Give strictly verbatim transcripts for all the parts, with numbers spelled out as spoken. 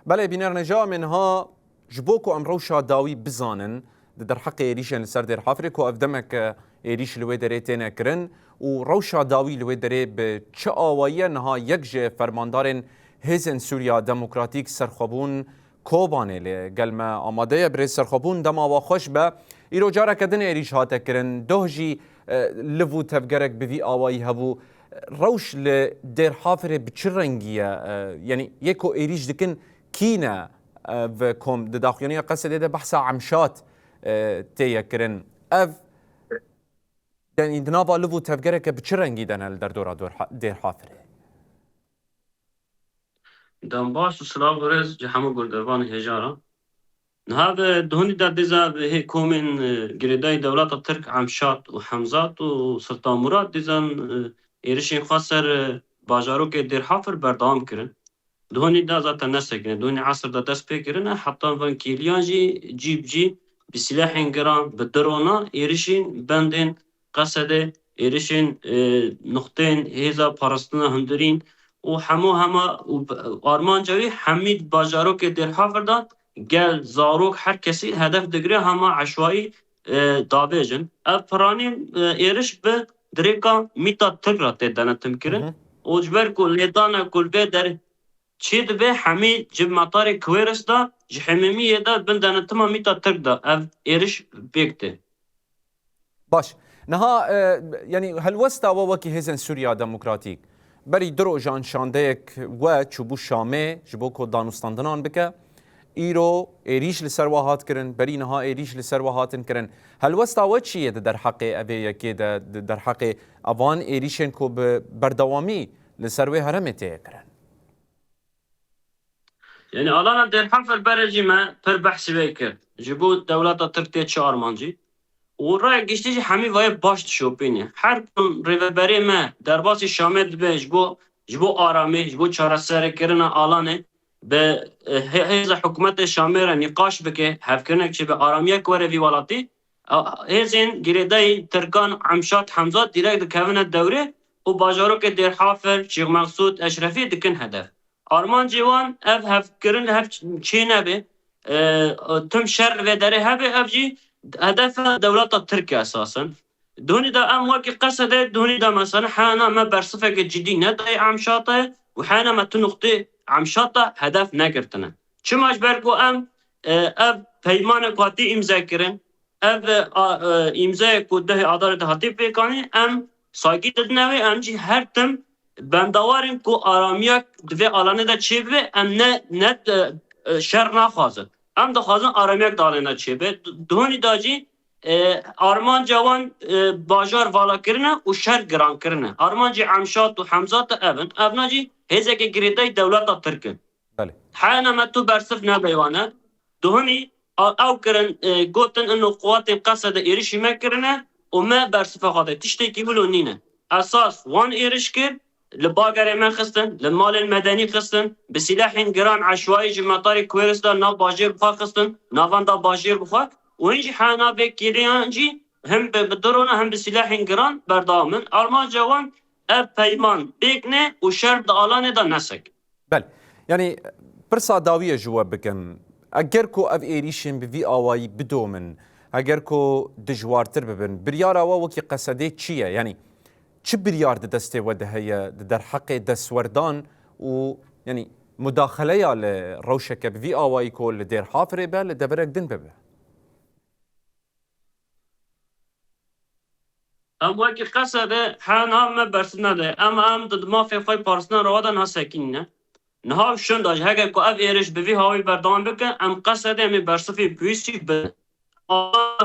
Belê, bînerneja min ha ji bo ku em rewşa dawî bizanin, di derheqê êrîşên li ser Dêrhafirê ku ev demek e êrîş li wê derê têne kirin û rewşa dawî li wê derê bi çi awayî ye, niha yek ji fermandarên Hêzên Sûriya Demokratîk Serxwebûn Kobanê li gel me amade ye. Birêz Serxwebûn, dema we xweş be. Îro careke din êrîş hate kirin. Doh jî, e, liv û tevgerek bi vî awayî hebû. Rewş li Dêrhafirê bi çi rengî ye? E, yanî yê ku êrîş dikin kî ne? E, ve kom di daxuyaniya Qesedê de behsa Emşat, e, tê ye kirin. Ev, yanî di nava liv û tevgereke bi çi rengî de ne li derdora Dêrha-, Dêrhafirê? Dem baş û silav û rêz ji hemû guhdarvanê hêja re. Niha bi duhunî de dîza bi hê komên, e, girêdayî dewleta Tirk Emşat û Hemzat û Sultan Murad dîzan, e, êrişên xwe ser, e, bajarokê Dêrhafir berdewam kirin. Duhunî de zaten nesekine. Duhunî esir de dest pê kirine. Heta van kêliyan jî cî bi cî bi silahên giran, bi drona êrişên bendên Qesedê, êrişên, e, nuqteyên hêza parastina hundirîn û hemû hema û b-, armanca wî hemî bajarokê Dêrhafir de gel, zarok, her kesî hedef digire, hema eşwayî, e, dabêjin. Ev piranî, e, êriş bi dirêka mîta Tirk re tê denetim kirin. Hı hı. Û ji ber ku lêdana ku li vê derê çê dibe, hemî ji metarê Kuwêris de, ji hemîmiyê de bin denetima mîta Tirk de ev êriş pêk tê. Baş. Niha, e, yanî helwesta we wekî Hêzên Sûriya Demokratîk, berî du rojan şandeyek we çûbû Şamê ji bo ku danûstandinan bike. Îro êrîş li ser we hat kirin, berî niha êrîş li ser we hatin kirin. Helwesta we çi ye di derheqê evê yekê de, di derheqê evan êrîşên ku bi berdewamî li ser wê herêmê tê kirin? Yanî alana Dêrhafir berê jî me pir behsî wê kir. Ji bo dewleta Tirk tê çi armancî? Û raya giştî jî hemî vayê baş dişopîne. Her tim rêveberê me derbasî Şamê dibe ji bo, ji bo aramî, ji bo çareserkirina alanê bi, e, hê-, hêza hikûmetê Şamê re nîqaş bike, hevkirinek çêbe, aramiyek were vî welatî. A, hêzên girêdayî Tirkan Emşat Hemzat dîrek dikevine dewrê û bajarokê Dêrhafir, Şêx Mexsûd, Eşrefî dikin hedef. Armancê wan ev hevkirin li hev çê nebe, e, tim şer li vê derê hebe, ev jî hedefa dewleta Tirk e esasen. Duhunî de em wekî Qesedê, duhunî de mesela heyana me bersifeke cidî nedayê Emşatê û heyana me tu nuqtê Emşata hedef negirtine. Çima? Ji ber ku em, e, ev peymanek hatî îmze kirin, ev, a, e, îmzeyek ku dehê Adarê de hatî pêkanîn, em saygî didine wê, em jî her tim bendewar in ku aramiyak di vê alanê de çêbibe, em ne, ne, e, e, şer naxwazin. Em dixwazin aramiyak di alanê de çêbe. Di-, duhunî de jî, e, armanca wan, e, bajar vala kirine û şer giran kirine. Armancê Emşat û Hemzat ev in. Evna jî hêzeke girêdayî dewleta Tirk in. Belê. Heyana me tu bersif nebeywane. Duhunî, a, ew kirin, e, gotin ino quwatên Qesedê êrişî me kirine û me bersifa xwe de tiştekî wilo nîne. Esas wan êriş kir, li bagerê me xistin, li malên medenî xistin, bi silahên giran eşwayî ji metarê Kuwêris de nav bajêr bi xwe xistin, navenda bajêr bi xwe û hîn jî heyana vê kêliyan jî him bi, bi drona him bi silahên giran berdewam in. Armanca wan ev peyman pêk ne û şer di alanê de nesek. Bel, yanî pirsa dawiyê ji we bikim. Eger ku ev êrîşên bi vî awayî bidomin, eger ku dijwartir bibin, biryara we wekî Qesedê çi ye? Yanî çi biryar di destê we de heye di derheqê destwerdan û, yanî, mudaxeleya li rewşeke bi vî awayî ku li Dêrhafirê be, li deverek din bibe? Em wekî Qesedê heyana me bersiv nede. Em, em di, di mafê xwe parastina rewa de niha sekinîne. Niha û şinda jî heke ku ev êriş bi vî hawî berdewam bike, em Qesedê em ê bersivê pûlîsî bidin.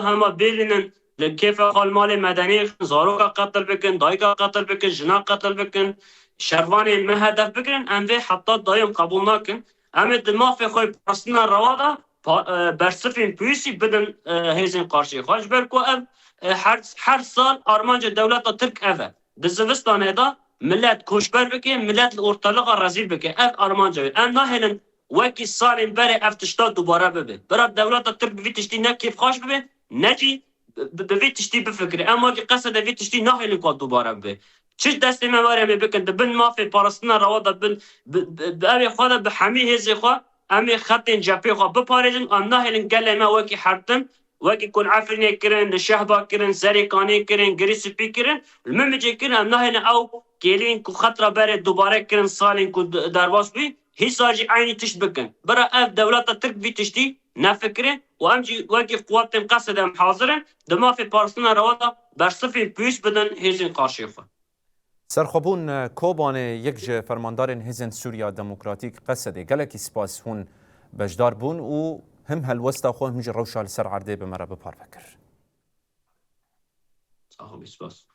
Hema bêlînin, li kêfa xwe li malê medenî, zaroka qetil bikin, dayika qetil bikin, jina qetil bikin, şervanê me hedef bigirin, em vê heta dayîm qebûl nakin. Em ê di mafê xwe parastina rewa de pa-, e, bersivên pûlîsî bidin, e, hêzên qarşiyê xwe. Ji ber ku ev, e, her, her sal armanca dewleta Tirk ev e. Di zivistanê de millet koçber bike, millet li ortalığa rezîl bike. Ev armanca wê. Em nahêlin wekî salên berê ev tişta dubare bibe. Bira dewleta Tirk bi vî tiştî ne kêfxweş bibe, ne jî bi, bi vî tiştî bifikire. Em wekî Qesedê vî tiştî nahêlin ku dubare bibe. Çi destê me were em ê bikin, di bin mafê parastina rewa de bin, bi, bi, bi evê xwe de, bi hemî hêzê xwe, Em ê xetên cephê xwe biparêzin, em nahêlin gelê me wekî Hertin, wekî ku li Efrînê kirin, li Şehba kirin, Serêkanê kirin, Girî Spî kirin, li Mimicê kirin, em nahêlin ew kêliyên ku xet re berê dubare kirin salên ku d-, derbas bû, hîsar jî eynî tişt bikin. Bira ev dewleta Tirk vî tiştî nefikire û em jî wekî quwetên Qesedê em hazir in, di mafê parastina rewa de bersifên pûç bidin hêzên qarşiyê xwe. Serxwebûn Kobanê, yek ji fermandarên Hêzên Sûriya Demokratîk, Qesedê. Gelekî spas hûn beşdar bûn û him helwesta xwe him jî rewşa li ser erdê bi me re bi parve kir. Sax ol, spas.